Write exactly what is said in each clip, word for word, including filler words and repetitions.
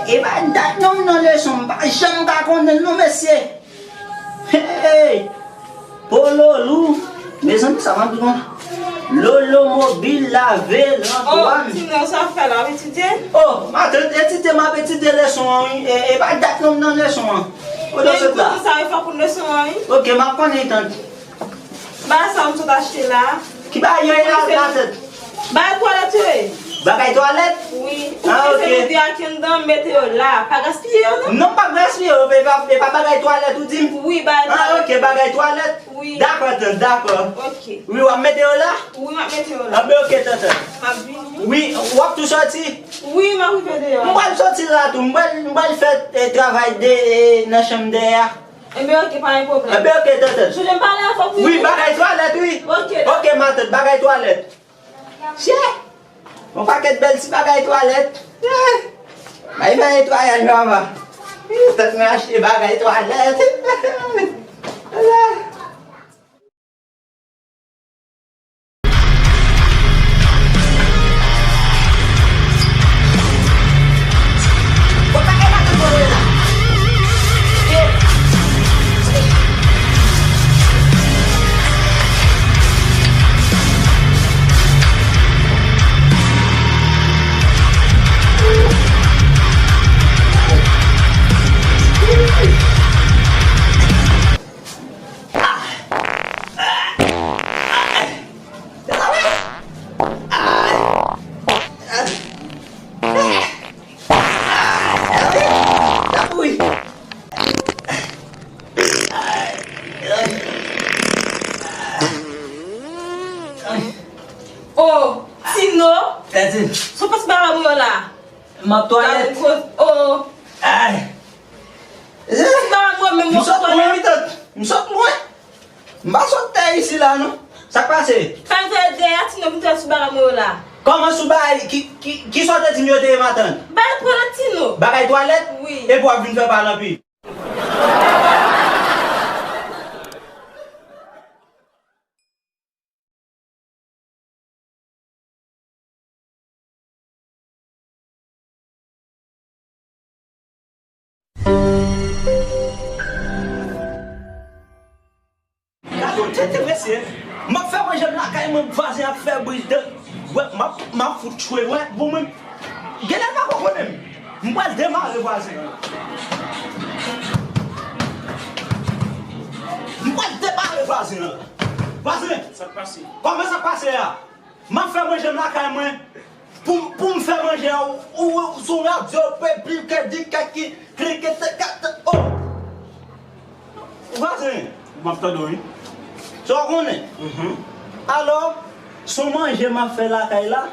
E pa dat non m nan leson, m pa janm ka konnen l non, mesye. Hey! Pololou! Mezanmi, sa m ap di kon. Lolo mobil lave lantwa m. Oh, Tino, sa w fè la, w etidye? Oh, matant, etidye, m ap etidye leson an, wi. E, e pa dat non m nan leson an. Kote w sot la? Sa e fò pou leson an, wi. Ok, m ap konnen, tant. Bagay sa m sot achte la. Ki bagay yo ye la, matant? Bagay twalèt yo ye. Bagay twalèt? Wi. Ah, ok. Ou mete yo anndan, mete yo la. Pa gaspiye yo, non? Non, m p ap gaspiye yo, e pa, e pa bagay twalèt ou di m? Wi, bagay twalèt. Ah, ok, bagay twalèt. Wi. Dakò, tant, dakò. Ok. Wi, w ap mete yo la? Wi, m ap mete yo la. Anben, ok, tant. M ap vini. Wi, w ap tou soti? Wi, m ap rive deyò. M pral soti la tou, m pral, m pral fè, eh, travay de, eh, nan chanm dèyè a. Enben, ok, pa gen pwoblèm. Enben, ok, tant. Sonje m pale avè w, wi. Wi, bagay twalèt, wi. Ok, dakò. Ok, matant, bagay twalèt. Chè! Yon pakèt bèl ti bagay twalèt. Eh! Bay bagay twalèt, mama. Ih, tant mwen achte bagay twalèt. Ala. Oh, Tino! Tati. Sa w pase ba mwen yo la? M ap twalèt. Oh. Ay. Sa mwen menm m sot lwen, wi, tant. M sot lwen. M pa sot tè isi la, non. Sa k pase? Sa m fè dèyè Tino vin fè sou bagay mwen yo la. Kòman sou bagay? Ki, ki, ki sa w te di m yo te ye, matant? Bagay twalèt Tino. Bagay twalèt? Wi. Epi w ap vin fè pale anpil. Gade yon tete, mesye. M ap fè manje m lakay mwen, vwazen ap fè bri de. Wè, m ap, m ap fout chwe, wè, bon, mwen. Genlè l pako konnen m. M pral demare vwazen an. M pral demare vwazen an. Vwazen! Sa k pase? Kòman sa k pase a? M ap fè manje m lakay mwen. Pou, pou m fè manje a, ou, ou, ou sou radyo, pepi, kè di, kè ki, kri, kè te, kè te, oh! Vwazen! M ap tande w, wi. Sa w konnen? Mhm. Alò, se yon manje m ap fè lakay la.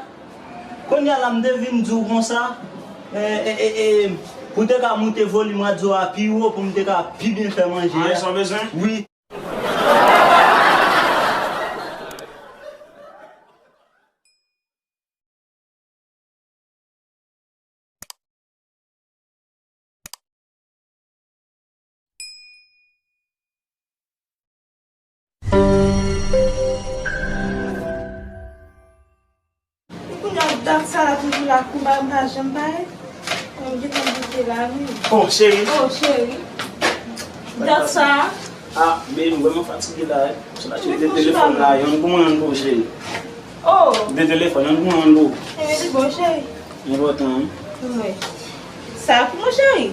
Kounye a la, m te vin di w konsa, e, e, e, e, pou w te ka moute volim radyo a pi wo, pou m te ka pi byen fè manje a. An, sa w bezwen? Wi. Kounye a dat sa la toujou la, konba m pa janm bay. Mwen gentan boute la, wi. Bon, cheri. Oh, cheri. Dat sa. Ah, baby, m vrèman fatige la, wi. Se la, cheri, de telefòn la, yon pou mwen, yon pou cheri. Oh. De telefòn, yon pou mwen, yon pou. Ebyen, li bon, cheri. Enpòtan, wi. Wi. Sa pou mwen, cheri.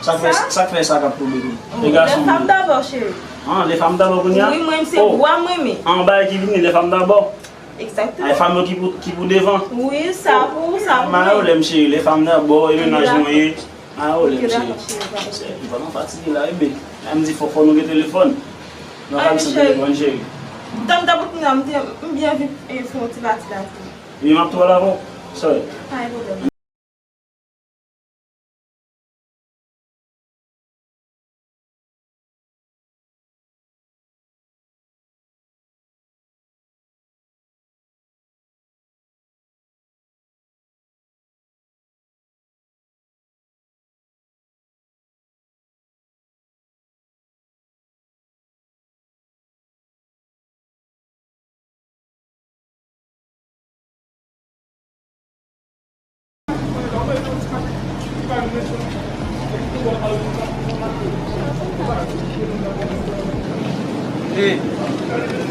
Sa k fè, sa k fè sa k ap pou baby? E gason. Les femmes d'abord, cheri. Ah, les femmes d'abord kounye a? Wi, mwen, se bwa mwen, men. An bagay ki vini, les femmes d'abord. Egzakteman. Ay, fanm yo ki pou, ki pou devan. Wi, sa pou, sa pou mwen. Mwen, lè m cheri, les femmes d'abord, e mennaj mwen ye. Ah, oh, lè m cheri. Se, m vrèman fatige la, wi, baby. Lè m di fò, fò nou gen telefòn. Nou ka sou telefòn, cheri. Tann, tann, tann, m te, m byen vin, e, fè yon ti pati la tou. Wi, m ap tou al avè w. Sorry. Pa gen pwoblèm.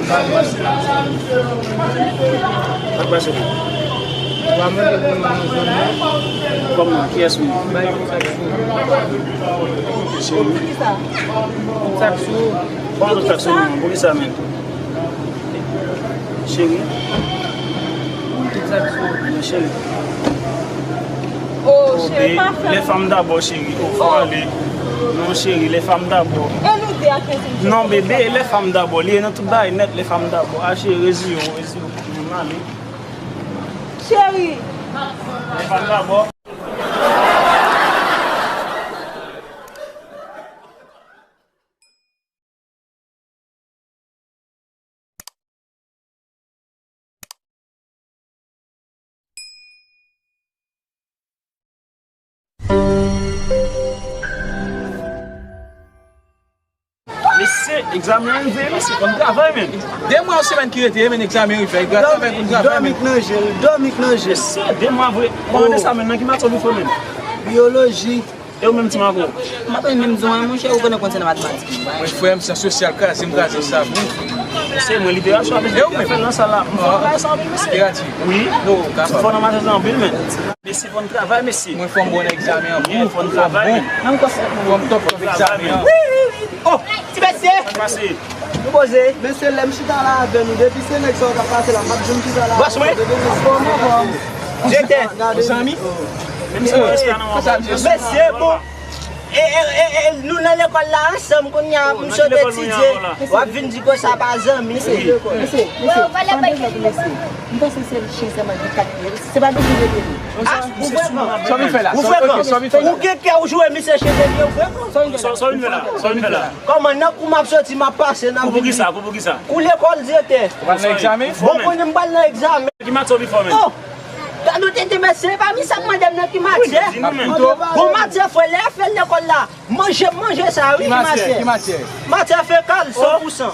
Sa k pase? Kòman? Kiyès ou ye? Cheri. Kòman tout sa k sou ou? Poukisa menm? Cheri. Men cheri. Oh, cheri, pa fè. Les femmes d'abord, cheri. Oh, fò ale. Non, cheri, les femmes d'abord. E nou de a kenz jou. Non, bebe, les femmes d'abord. Li ye nan tout bagay nèt, les femmes d'abord. A, cheri, reziye w, reziye w. Mwen ale. Cheri. Les femmes d'abord. Mesye, egzamen an rive, mesye, fò n travay, men. De mwa, yon semèn ki rete, men egzamen rive. Fò n travay pou n travay, men. Dòmi k nan je l, dòmi k nan je l. Mesye, de mwa vre. Kòmante sa, men, nan ki matyè w vin fè, men? Biyoloji. E ou menm, ti Mako? M ap menm zon an, monchè, ou konnen konn se nan matematik. Mwen, frè m, syans sosyal kraze m, kraze m sa, wi. Se mwen, literati, avèk fè nan sal la. M fò nan bagay sa anpil, mesye. Literati. Wi. Non, ou kapab. M fò nan matyè sa anpil, men. Mesye, fò n travay, mesye. Mwen, fò m bon nan egzamen an, wi, fò m bon. Fò m top nan egzamen an. Oh, ti mesye. Sa k pase? Nou poze. Mesye, lè m chita la avè nou, depi se nèg sa yo k ap pase la, m ap di m chita la. Bòs mwen. Direktè. Zanmi. Mesye, bon. E, e, e, e, nou nan lekòl la ansanm kounye a, m sot etidye. W ap vin di konsa pa zanmi. Mesye, mesye, mesye, pa antre jwèt mesye. M panse se chen sèlman gen kat pye. Se pa bezwen rele li. Ah, ou frekan. Sa w vin fè la? Ou frekan. Ou gen kè ou joure misye chen de pye, ou frekan. Sa w vin fè la? Sa w vin fè la? Kòman, nan kou m ap soti, m ap pase nan. Kou pou kisa? Kou pou kisa? Kou lekòl, direktè. Ou pral nan egzamen? Bon, kounye m pral nan egzamen. Ki matyè w vin fè, men? Oh! Gade w tete mesye, pa mi sa k mande m nan ki matyè. Bon matyè, frè, lè y ap fè l lekòl la, manje, manje sa, wi, ki matyè? Ki matyè? Matyè fekal, san pou san.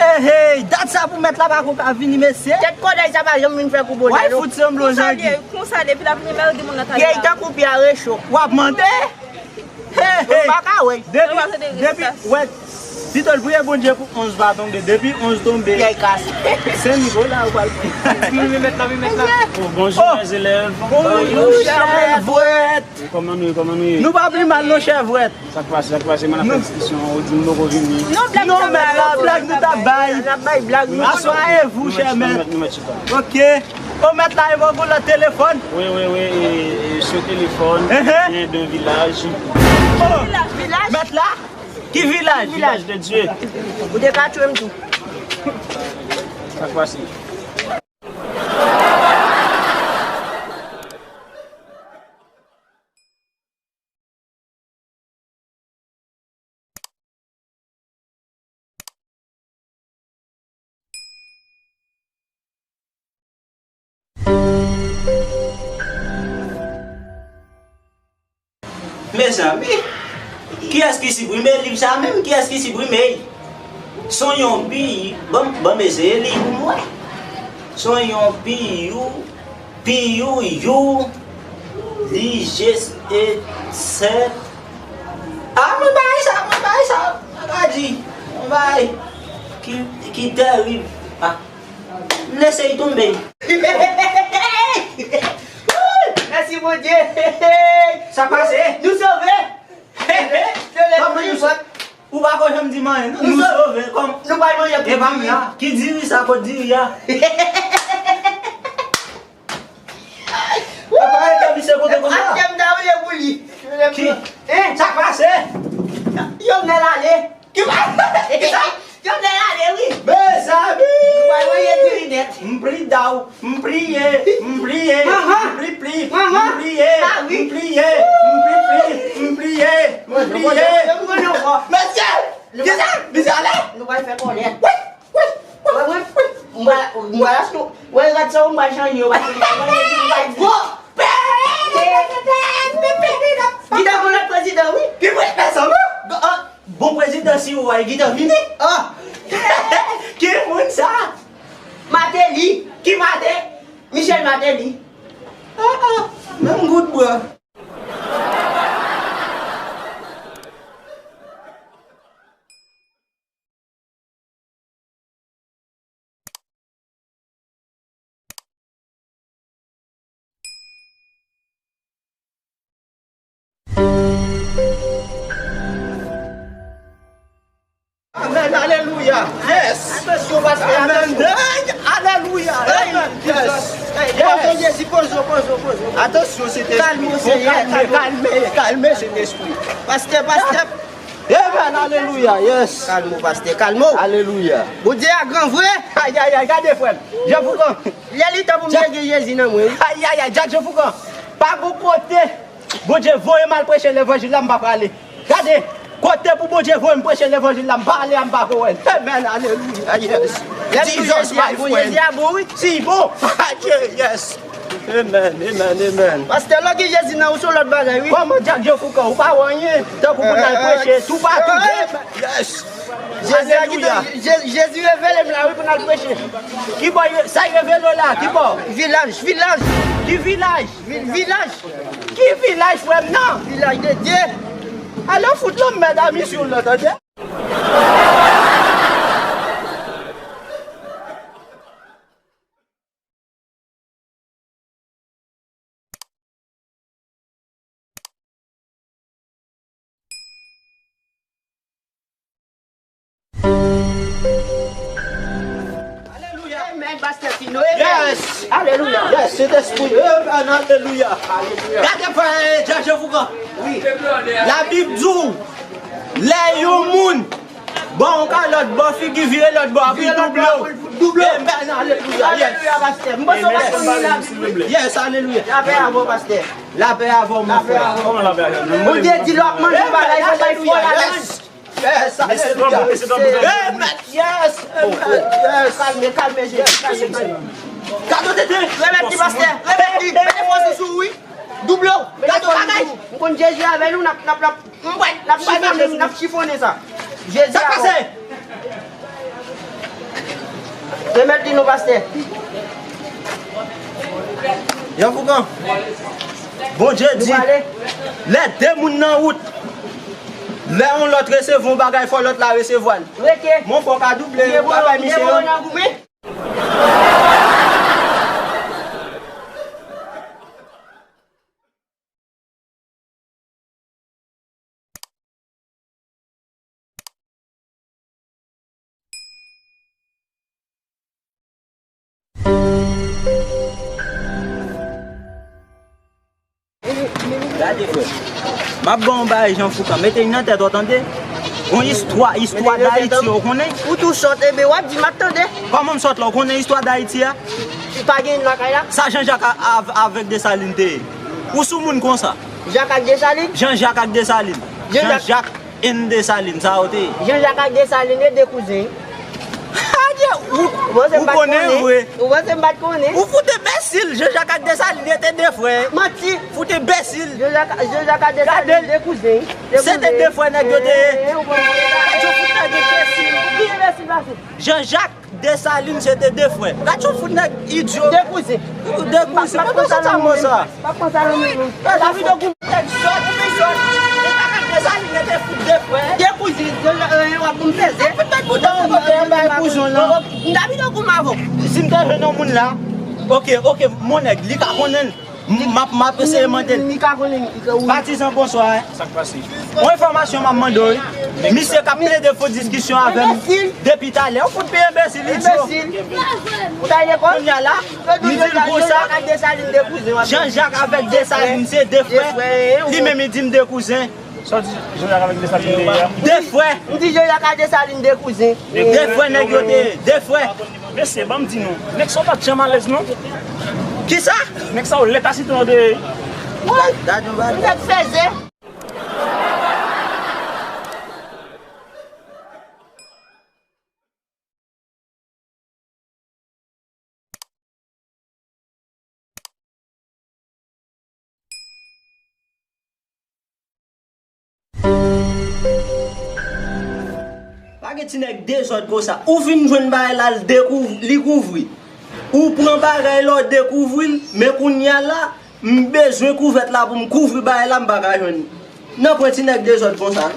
Hey, hey, dat sa pou mèt la pako ka vini, mesye. Tèt kodèy sa pa janm vin fè kou bonè, non. Why fout sanble jan ki? Konsa, depi l ap vini, mèl di moun nan ta. Pyey tankou pye a recho. W ap mande? Hey, hey. M pa ka wè. Depi, depi, wè, pito l priye Bondye pou onz pa tonbe. Depi onz tonbe, pyey kase. Sen Nikola, ou pral pran. Wi, wi, mèt la, wi, mèt la. Oh, bonjou, les élèves. Bonjou, chèvwèt. Kòman nou ye, kòman nou ye? Nou pa pi mal non, chèvwèt. Sa k pase, sa k pase, mwen ap fè diskisyon, ou di m poko vini. Non, mèt la, blag nou t ap bay. N ap bay blag nou. Aswayevou, chè mèt. Nou mèt, nou mèt chita. Ok. O mèt la, e poko lòt telefòn. Wi, wi, wi, e, e, sou telefòn, ehe, vyen de vilaj. Oh, vilaj? Mèt la? Ki vilaj? Vilaj de Dye. Ou te ka tchwe m tou. Sa k pase? Mezanmi, kiyès ki siprime liv sa menm? Kiyès ki siprime l? Son yon pi, ban, ban m eseye li pou m wè. Son yon pi, you, pi, you, you, li, je, e, sèt. Ah, mwen bay sa, mwen bay sa, mwen pa di, mwen bay ki, ki tèrib. Ah. M lese l tonbe. Mèsi Bondye. Sa pase? Nou sove. Kòman nou sove? Ou pa ko janm di m anyen. Nou sove. Kòm nou pral manje. E pa m la. Ki diri sa, kot diri a? Papa, e ke misye kote konsa? Atè m ta rele pou li. Ki? Hein? Sa pase? Yo vle l ale. Ki pa? Ki sa? Yo vle l ale, wi. Mezanmi! Nou pa voye diri nèt. M pri daw, m priye, m priye, m pri pli, m priye, m priye, m pri pli, m priye, m priye, m priye. Mesye! Kisa? Misye ale? Nou pral fè kòlè. Wi, wi, wi, wi. Mwen, mwen, mwen, mwen, gad sa, mwen chanje yo, paske mwen, mwen, mwen, gwo pè! Gita, mwen, Prezidan, wi. Ki prezidan, mwen? Bon, prezidan, si ou wè, ki tan vini. Ah! Ki moun sa? Martelly. Ki Martelly? Michel Martelly. Ah, ah, menm gout bwa. Amen, alelouya. Yes. Atansyon, pastè, atansyon. Amen. Hey, alelouya. Hey, amen. Yes. Hey, pozo, Jezi, pozo, pozo, pozo. Atansyon, Sentespri. Kalme, Senyè, kalme, kalme, Sentespri. Pastè, pastè. Amen, alelouya, yes. Kalme, pastè, kalme. Alelouya. Bondye a gran vre. Ay, ay, ay, gade, frè m. Jan pou kan. Lè li tan pou m gen Jezi nan mwen. Ay, ay, ay, Jack Jean Foucan. Pa gon kote Bondye voye m al preche levanjil la, m pa prale. Gade, kote pou Bondye voye m preche levanjil la, m pa ale a, m pa ko wè l. Amen, alelouya, yes. Lè m di Jesus, Jezi a my bon, friend. Jezi a bon, wi. Si bon. Adye, yes. Amen, amen, amen. Pastè, lè w gen Jezi nan ou, se yon lòt bagay, wi. Kòman Jack Jean Foucan, ou pa wè anyen? Tankou pou n al preche, toupatou. Yes. Jezi a kite, Je-, Jezi revele m la, wi, pou n al preche. Ki bò, sa y revele w la? Ki bò? Vilaj, vilaj. Ki vilaj? Vi-, vilaj. Ki vilaj, frè m nan? Vilaj de Dye. Ale w fout lanmèd a misyon w lan, tande? Alelouya. Amen, pastè Tino. Amen. Yes. Alelouya. Yes, Sentespri. Amen, alelouya. Alelouya. Gade frè Jack Jean Foucan. Wi. Labib di w, lè yon moun ba w yon kalòt, ba w figi, vire lòt bò a pou l double w. Double. Amen, alelouya. Yes. Alelouya, pastè. M panse w pa konn li la. Yes, alelouya. Lapè avè w, pastè. Lapè avè w, mon frè. Kòman lapè avè w? Bondye di lè w ap manje bagay, fò bay fò ladan. Yes. Yes, alelouya. Amen. Yes, amen. Yes. Kalme, kalme, Jezi, kalme, kalme. Gade tete. Remèt li, pastè. Remèt li. Mete fòs sou ou, wi. Double w. Gade bagay. M konn Jezi avè nou, n ap, n ap, n ap, n ap chifonnen, n ap chifonnen sa. Jezi avè w. Sa k pase? Remèt li non, pastè. Jean Foucan, Bondye di, lè de moun nan wout, lè yon lòt resevwa yon bagay, fò lòt la resevwa l. Rete. Mon frè ka double, ou pa bay misye yon. Gade, frè. M ap ba w yon bagay, Jean Foucan. Mete l nan tèt ou, tande? Yon istwa, istwa Dayiti, ou konnen? Ou tou sòt, ebyen, w ap di m ap tande. Kòman m sòt la? Ou konnen istwa Dayiti a? Pa gen lakay la? Sa Jean Jacques a-, av-, avèk Desalin te ye. Ou sou moun konsa? Jean Jacques ak Desalin? Jean Jacques ak Desalin. Jean Jacques. Jean Jacques and Desalin, sa yo te ye. Jean Jacques ak Desalin e de kouzen. Adye, ou, ou konnen vre. Ou panse m pa t konnen? Ou fout enbesil. Jean Jacques ak Desalin e te de frè. Manti. Fout enbesil. Jean Jacques, Jean Jacques ak Desalin de kouzen. Se te de frè nèg yo te ye. Ou konn. Yo fout nèg enbesil. Ki enbesil pase? Jean Jacques Desalin se te de frè. Gad yon fout nèg idyo. De kouzen. De kouzen. Mwen panse sa mwen sa. Pa panse a yon moun. Davido Gou. Nèg sòt, ou vin sòt. Desalin te fout de frè. De kouzen. W ap pou m peze. Fout nèg bouda se kote bay kouzen lan. Davido Gou m avè w. Si m te jwenn yon moun la. Oke, oke, mon nèg, li ka konnen l. M ap, m ap eseye mande l. Patizan, bonswa. Sa k pase? Yon enfòmasyon m ap mande w, wi. Misye k ap plede fè diskisyon avè m depi talè. Ou fout pi enbesil, idyo. Kounye a la, li di l konsa, Jean Jacques avèk Desalin se de frè. Li menm li di m de kouzen. Sa w di Jean Jacques avèk Desalin te ye a? De frè. M di Jean Jacques ak Desalin de kouzen. De frè nèg yo te ye. De frè. Mesye, ban m di nou, nèg sa yo pa t janm alèz non. Kisa? Nèg sa yo lè ta sitwon yo te ye. What? Nèg fèzè. Ti nèg dezòd konsa. Ou vin jwenn bagay la, l dekouvri, li kouvri. Ou pran bagay la, w dekouvri l, men kounye a la, m bezwen kouvèt la pou m kouvri bagay la, m pa ka jwenn. Nan pwen ti nèg dezòd konsa.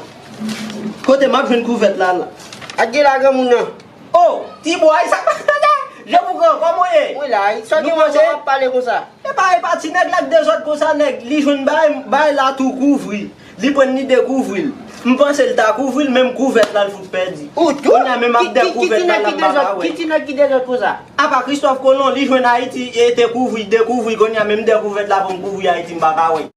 Kote m ap jwenn kouvèt la la? Ak gen la granmoun nan. Oh, ti bòy, sa pa tande. Je pou gran, kòman w ye? Wi la, sa gen w ap pale konsa? Epa, epa, ti nèg la k dezòd konsa, nèg, li jwenn bay, bay la tou kouvri. Li pran li dekouvri l. M panse l ta kouvri l, menm kouvèt la l fout pèdi. Ou tou? Kounye a menm ap dèkouvèt la, la m pa ka wè. Ki ti nèg ki dezòd konsa? Apa Kristòf Kolon, li jwenn Ayiti, e te kouvri, dekouvri, kounye a menm dèkouvèt la pou m kouvri Ayiti, m pa ka wè.